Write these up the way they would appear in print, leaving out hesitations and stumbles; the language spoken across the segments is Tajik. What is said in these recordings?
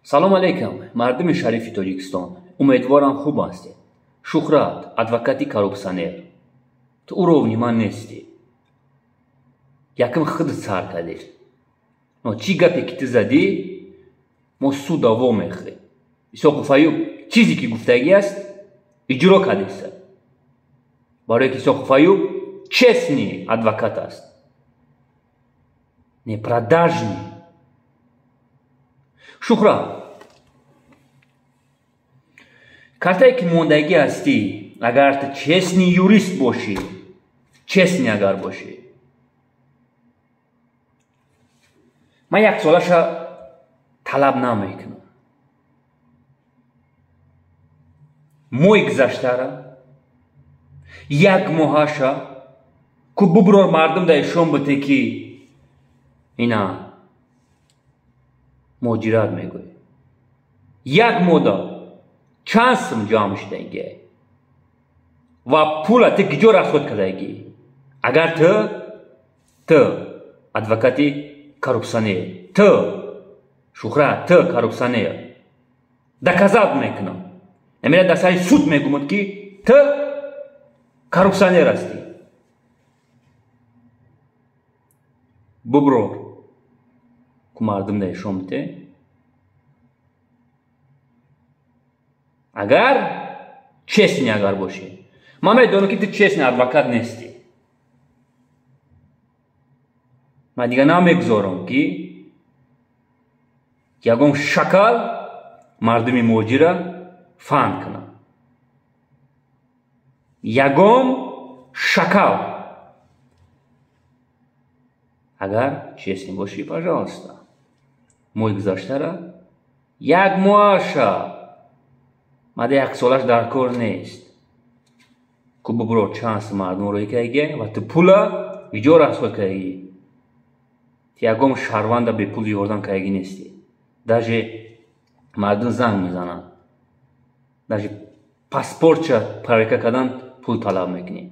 Салом алейкум, мардуми шарифи Тоҷикистон. Умедворам, хуб ҳастед. Шуҳрат, адвокати коррупсионер. Ту уровни ман нестӣ. Якм худ сар кардӣ. Но чӣ гапе ки ту задӣ, мо суда вомехӯрем. Исоқов Аюб чизе ки гуфтагӣ аст, иҷро кардеса. Барое ки Исоқов Аюб честный адвокат аст. Не продажный. Шуҳрат, картае ки мондагӣ ҳастӣ, агар ту честный юрист бошӣ, честный агар бошӣ, ман як солаша талаб намекунам. Моҳи гузаштара як моҳаша ку буброр мардум да ишон буте ки ина муҳоҷират мегӯй. Як моҳда чанд сум ҷамъ шудагӣ ва пула ту киҷо расход кардагӣ? Агар ту адвокати коррупсионер, ту Шуҳрат, ту коррупсионер, доказать мекунам. Намера дар сари суд мегумад ки ту коррупсионер ҳастӣ. Буброр ку мардум да ишон бите. Агар честный агар бошӣ, ман медонам ки ту честный адвокат нестӣ. Ман дига намегузорам ки ягон шакал мардуми муҳоҷира фанд кунам. Ягон шакал. Агар честный бошӣ, пожалуйста, моҳи гузаштара як моҳаша, мада як солаш дар кор нест. Ку буброр чанд сум мардум роҳӣ кардагӣ ва ту пула иҷо расход кардагӣ. Ту ягон шаҳрванда бепул ёрдам кардагӣ нестӣ. Даже мардум занг мезананд, даже паспортча проверка кардан пул талаб мекунӣ.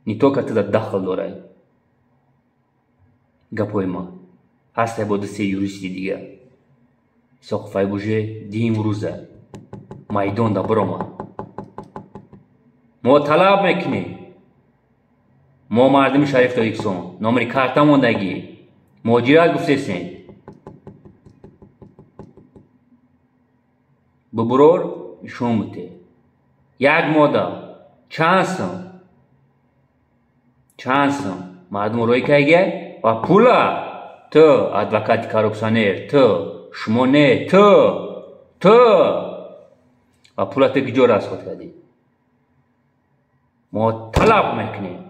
Не только ту дар дахл дорай. Гапҳои ман ҳастай бо ду-се юристи дигар. Исоқов Аюб уже димрӯза майдонда биромад. Мо талаб мекунем. Мо мардуми шариф Тоҷикистон, номери карта мондагӣ, муҳоҷират гуфтесем. Бубурор ишон буте. Як мода чанд сум? Чанд сум мардум роҳӣ кардагӣ ва пула ту адвокати коррупсионер, ту шумо не, ту ва пула ту киҷо расход кардӣ? Мо талаб мекунем.